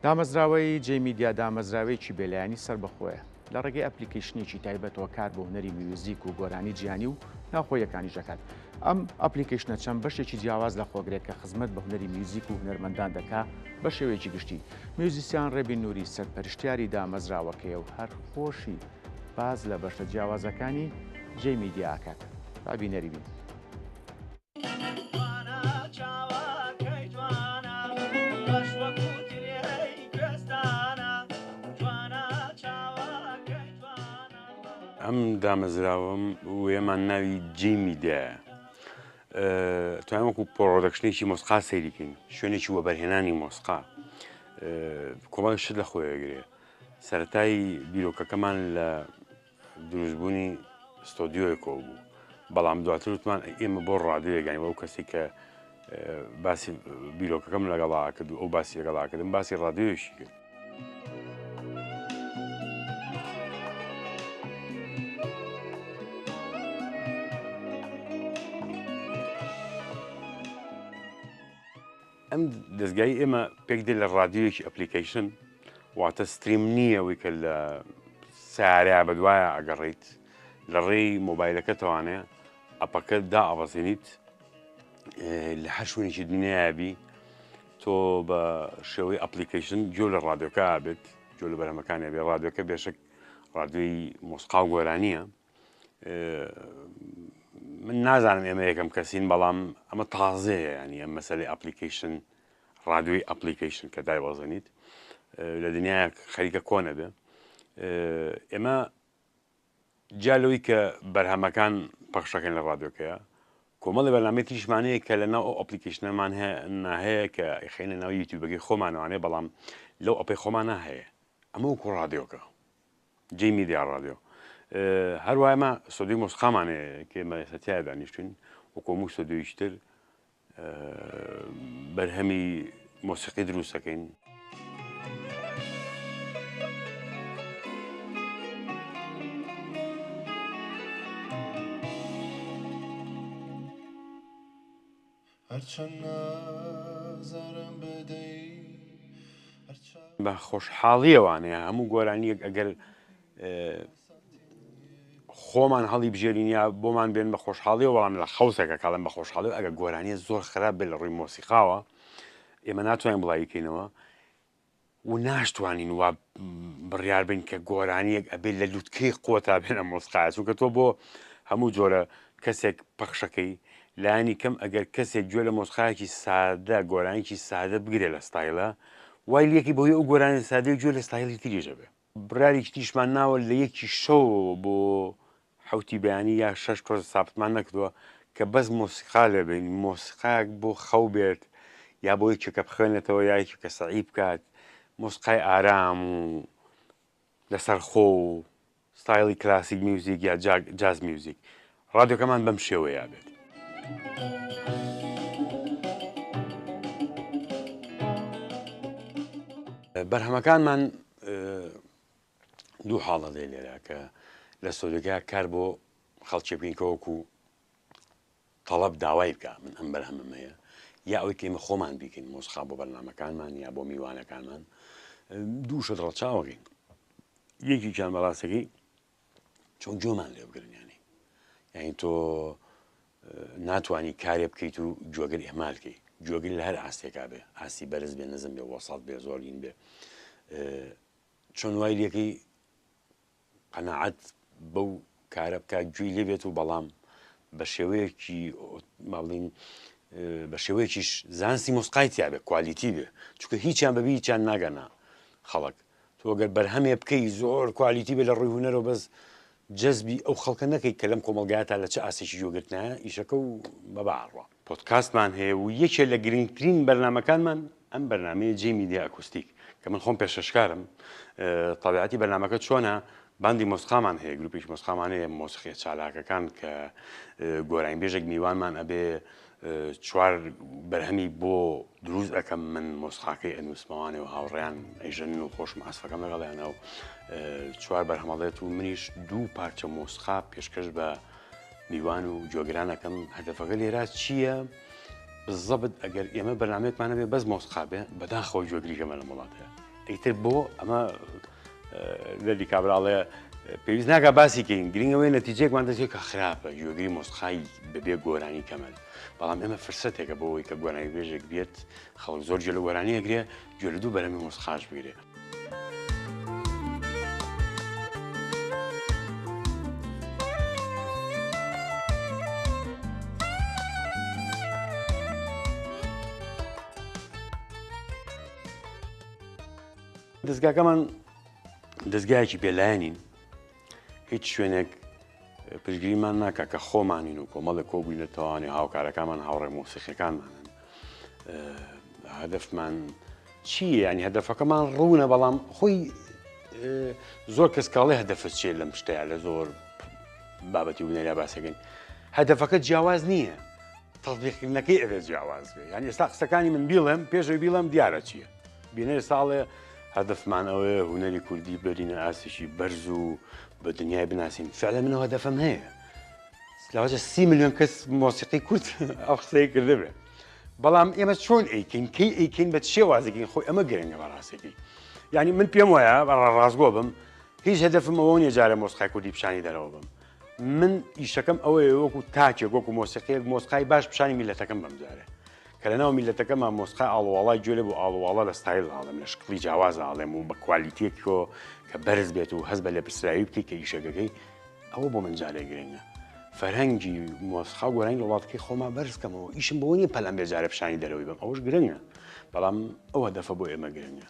دامەزراوەی جەی میدیا دامەزراوەیەکی بێلایەنی سەربەخۆیە، لە ڕێگەی ئەپلیکەیشنێکی تایبەتەوە کار بۆ هونەری میوزیک و گۆرانی جیهانی و ناوخۆییەکانیش دەکات. ئەم ئەپلیکەیشنە چەند بەشێکی جیاواز لەخۆگرێت کە خزمەت بە هونەری میوزیک و هونەرمەندان دەکا بە شێوەیەکی گشتی. میوزیسیان ڕێبین نوری سەرپەرشتیاری دامەزراوەکەیە و هەر خۆشی باس لە بەشە جیاوازەکانی جەی میدیا ئەکات. با بینەری بین. ئەم دامەزراوەم وێمان ناوی جی میدیایە توانین وەکو production ێکی مۆسقا سەیریکەین شوێنێکی وەبەرهێنانی مۆسقا کۆمەڵێک شت لە خۆیەگرێ سەرەتای بیرۆکەکەمان لە دروستبوونی ستۆدیۆیەکەوە بوو بەڵام دواتر وتمان ئێمە بۆ ڕادیۆیەک یانی ئەو کەسی کە باسی بیرۆکەکەم لەگەڵا کرد و ئەو باسی لەگەڵا کردم باسی ڕادیۆیشی کرد. ئەم دەزگای ئێمە پێک دێت لە ڕادیۆیەکی ئەپلیکەیشن واتە stream نییە ئەوەی کە لە سیارەیە بەدوایە ئەگەڕیت لە ڕێی مۆبایلەکەتەوانێ ئەپەکە دائەبەزێنیت لە هەر شوێنێکی دنیایا بی تۆ بە شێوەی ئەپلیکەیشن گوێ لە ڕادیۆکە بێت گوێ لە بەرهەمەکانی بێ ڕادیۆکە بێشک ڕادیۆی مۆسقا و گۆرانیە من نازانم ئێمە یەکەم کەسین بەڵام ئەمە تازەیە ینی ئەم مەسەلی ئەپلیکیشن ڕادیۆی ئەپلیکیشن کە دایبەزێنیت لە دنیاە خەریکە کۆنە بێ ئێمە جیا لەوەی کە بەرهەمەکان پەخشەکەن لە ڕادیۆکەیە کۆمەڵی بەرنامەی تریشمان هەیە کە لە ناو ئەو ئەپلیکیشنەمان هەیە کە خەینە ناو یوتیوبەکەی خۆمانوانێ بەڵام لەو ئەپەی خۆمانە هەیە ئەمە وەکو ڕادیۆکە جێی میدیا ڕادیۆ هەروە ئێمە ستۆدیۆی مۆسیقامان هەیە کە ئێمە ئێستا تیایا دانیشتوین وەکو هەموو ستۆدیۆیەکی تر بەرهەمی مۆسیقی دروست دەکەین. بە خۆشحاڵیەوانەیە هەموو گۆرانیەک ئەگەر خۆمان هەڵی بژێرین یا بۆمان بێن بە خۆشحاڵی وەڵام لە خەوسەکە کاڵم بە خۆشحاڵی ئەگە گۆرانیە زۆر خراپ بێت لە ڕووی مۆسیقاوە ئێمە ناتوانین بڵاویکەینەوە و ناشتوانین وا بڕیار بین کە گۆرانیەک ئەبێت لە لوتکەی قوتا بێنە مۆسقایە چونکە تۆ بۆ هەموو جۆرە کەسێک پەخشەکەی لایەنی کەم ئەگەر کەسێک گوێ لە مۆسقایەکی سادە گۆرانیکی سادە بگرێ لە ستایلە وای لەکی بۆی ئەو گۆرانی سادەی گوێ لە ستایلی تریش ئەبێ. بڕیارێکی تریشمان ناوە لە یەکی شەوەوە بۆ حەوتی بەیانی یا شەش تۆزە سابتمان نەکردووە کە بەس مۆسیقا لێ بین مۆسیقایەک بۆ خەو بێت یا بۆ یەکێک کە بخوێنێتەوە یا یەکێک کە سەعی بکات مۆسیقای ئارام و لەسەر خۆ و ستایلی کلاسیک میوزیک یا jazz music ڕادیۆکەمان بەم شێوەیە بێت. بەرهەمەکانمان دوو حاڵەت هەیە لێرە کە لە ستۆدیۆکە کار بۆ خەڵکی بکەین کە وەکو تەڵەب داوای بکە من ئەم بەرهەمەم هەیە یا ئەوەی کە ئێمە خۆمان بیکەین مۆسیقا بۆ بەرنامەکانمان یا بۆ میوانەکانمان دوو شت ڕەچاوەکەین یەکێکیان بەڕاستەکەی چۆن گوێمان لێ بگرن یانی یعنی تۆ ناتوانی کارێ بکەیت و گوێگر ئێمال کەی گوێگر لە هەر ئاستێکا بێ ئاستی بەرز بێ نزم بێ وەسەڵ بێ زۆرین بێ چۆن وای لەکەی قەناعەت بەو کارە بکە گوێی لێ بێت و بەڵام بە شێوەیەکی ماڵین بە شێوەیەکیش زانستی مۆسقای تیا بێ quality بێ چونکە هیچیان بەبی هیچیان ناگەنە خەڵک تۆ گەر بەرهەمێ بکەی زۆر quality بێ لە ڕووی هونەرەوە بەس جەزبی ئەو خەڵکە نەکەی کە لەم کۆمەڵگایە تا لە چ ئاستێکی گوێگرتنایە ئیشەکە و بەبا ئەڕوا. پۆدکاستمان هەیە و یەکێ لە گرنگترین بەرنامەکانمان ئەم بەرنامەیە جێ میدیا ئەکوستیک کە من خۆم پێشکەشکارم تەبیعەتی بەرنامەکە چۆنە باندی مۆسیقامان هەیە گروپێکی مۆسیقامان هەیە مۆسیقیە چالاکەکان کە گۆرانیبێژێک میوانمان ئەبێ چوار بەرهەمی بۆ دروست ئەکەم من مۆسیقاکەی ئەنووسمەوانێ و هاوڕێیان ئەیژەنن و خۆشم عەزفەکەم لەگەڵیانە و چوار بەرهەمەڵێت و منیش دوو پارچە مۆسیقا پێشکەش بە میوان و گوێگران ئەکەم هەدەفەکە لێرا چییە؟ بزەبت ئەگەر ئێمە بەرنامەیەکمان هەبێ بەس مۆسیقا بێ بەداخەوە گوێگری کەمە لەم وڵاتەیە. ئیتر بۆ ئەمە دەردی کابرا ئەڵێ پێویست ناکا باسی کەین گرنگ ئەوەیە نەتیجەیەکمان دەست کە خراپە گوێگری مۆسقای بەبێ گۆرانی کەمن بەڵام ئێمە فرسەتێکە بۆ ئەوەی کە گۆرانی بێژێک بێت خەڵک زۆر گوێ لە گۆرانی ئەگرێ گوێ لە دوو بەرهەمی مۆسقاش بگرێ. دەزگاکەمان دەزگایەکی بێلایەنین هیچ شوێنێک پشگیریمان ناکە کە خۆمانین و کۆمەڵێک کۆبووینەتەوانی هاوکارەکانمان هاوڕێ مۆسیقیەکانمانن هەدەفمان چی ینی هەدەفەکەمان ڕوونە بەڵام خۆی زۆر کەس کاڵێ هەدەفە چیە لەم شتەیە لە زۆر بابەتی هونەریا باسەکەین هەدەفەکە جیاواز نییە تەطبیقکردنەکەی ئەبێ جیاواز بێ یان ئێستا قسەکانی من بیڵێم پێشەوەی بیڵێم دیارە چییە بینەر ساڵێ هەدەفمان ئەوەیە هونەری کوردی بەرینە ئاستێکی بەرز و بە دنیای بناسین فعلا من هەدەفم هەیە لەوەجە سی ملیۆن کەس مۆسیقی کورد ئەو قسەی کردبێ بەڵام ئێمە چۆن ئەیکەین کەی ئەیکەین بە شێوازێکین خۆی ئەمە گرنگە بەڕاستێکی یعنی من پێم وایە ڕاستگۆ بم هیچ هەدەفم ئەوە نیە جارێ مۆسیقای کوردی پیشانی دەرەوە بم من ئیشەکەم ئەوەیە وەکو تاکێک وەکو مۆسیقیەک مۆسیقای باش پیشانی میلەتەکەم بەم جارێ کە لەناو میلەتەکەمان مۆسیقای ئاڵوواڵای گوێ لێ بوو ئاڵوواڵا لە ستایل ئاڵێم لە شکڵی جیاواز ئاڵێم و بە کوالیتیەکۆ کە بەرز بێت و هەست بە لێپرسراوی بکەی کە ئیشەکەکەی ئەوە بۆ من جارێ گرنگە فەرهەنگی مۆسیقا و گۆرانی لە وڵاتەکەی خۆما بەرز کەمەوە ئیشم بۆ نییە پەلەم بێ جارێ پیشانی دەرەوەی بم ئەوەش گرنگە بەڵام ئەو هەدەفە بۆ ئێمە گرنگە.